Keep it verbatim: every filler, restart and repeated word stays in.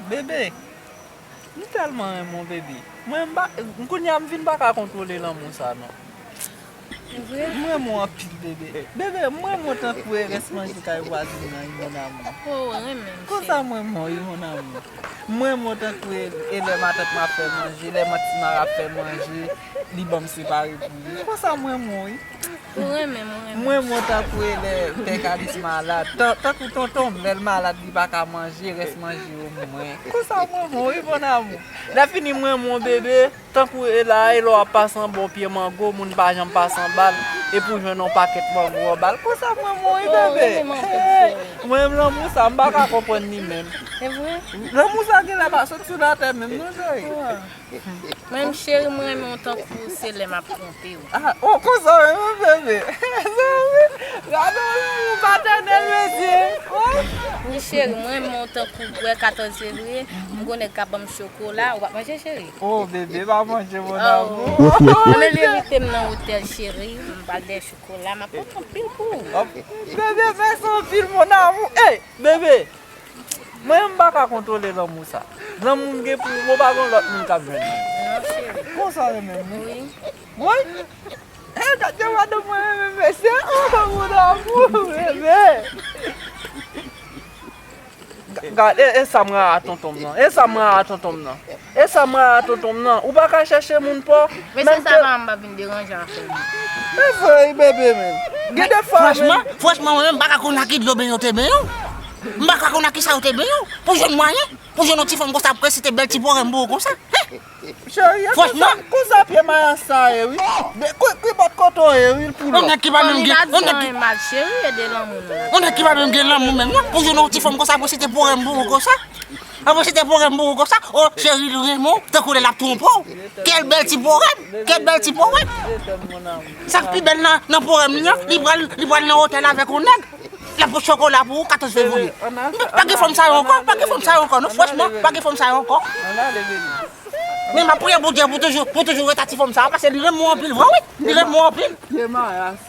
Bebe, m tèlman renmen w, bebe. Mwen, m pa, kounye a m vin pa ka kontwole lanmou sa, non. Vre? M renmen w anpil, bebe. Bebe, m renmen w tankou e rès manje kay vwazin nan, wi, mon amour. Oh, renmen m, konsa cheri. M renmen w, wi, mon amour. M renmen w tankou e, e lè matant m ap fè manje, lè manti mari ap fè manje, li ban m separe pou li. Konsa m renmen w, wi. Ou renmen m, ou renmen m. M renmen w tankou e lè pè Kalis malad. Tan, tankou tonton m, lè l malad, li pa ka manje, rès manje yo mwen. Konsa m renmen w, wi, mon amour. Lè fini m renmen w, bebe. Tankou e la, e lè w ap pase anba yon pye mango, moun pa janm pase anba l, epi w jwenn yon pakèt mango anba l. Konsa m renmen w, wi, bebe. Mwen renmen lanmou sa, m pa ka konprann li menm. E vre? Lanmou sa genlè pa sot sou latè menm, non, cheri. Mwen menm, cheri, mwen renmen w tankou se lè m ap twonpe w. Ah, oh, konsa w renmen m, bebe. Gade yon lanmou patènèl, mesye. Oh. Wi, cheri, mwen renmen w tankou wè katòz fevriye, m gon nèg k ap ban m chokola, ou p ap manje, cheri? Oh, bebe, pa manje, mon amour. Ann ale envite m nan otèl, cheri, m pral dèyè chokola, m ap pran anpil pou ou. Oh, bebe, mèsi anpil, mon amour. Ey, bebe, mwen, m pa ka kontwole lanmou sa. Lanmou m gen pou ou, mwen pa gen lòt moun k ap jwenn li. Non, cheri. Konsa w renmen m, wi. Wi. Wi? E, gade jan madanm mwen renmen mesye. Oh, mon amour, bebe. Ga-, gade, e, e sa m rara tonton m nan. E sa m rara tonton m nan. E sa m rara tonton m nan. Ou pa ka chèche moun pa w. Mesye, sa va, m pa vin deranje afè nou. E vre, wi, bebe, men. Gen de fwa, franchman, men, franchman, mwen menm, m pa ka konn ak ki dlo benyen yo te benyen w. M pa ka konn ak kisa yo te benyen w. Pou jwenn mwayen, pou jwenn yon ti fanm konsa, pou resite bèl ti pwoblèm pou ou konsa. Cheri, e konsa, konsa pye mayas sa ye, wi. Ki, ki bòt kote w ye, wi, pou lò. Yon nèg ki pa menm gen, yon nèg ki, yon nèg ki pa menm gen lanmou menm, non. Pou jwenn yon ti fanm konsa, pou resite pwoblèm pou ou konsa. Apre se te pwoblèm pou ou konsa. Oh, cheri, li renmen w, tankou lè l ap twonpe w. Kèl bèl ti pwoblèm, kèl bèl ti pwoblèm. Sa k pi bèl nan, nan pwoblèm li an, li pral, li pral nan otèl avèk yon nèg. L ap pran chokola pou ou, katòz fevriye. Pa gen fanm sa yo ankò, pa gen fanm sa yo ankò, non, franchman, pa gen fanm sa yo ankò. Men m ap priye Bondye pou toujou, pou toujou ret ak ti fanm sa a, paske li renmen w anpil, vre wi, li renmen w anpil. Pye mayas.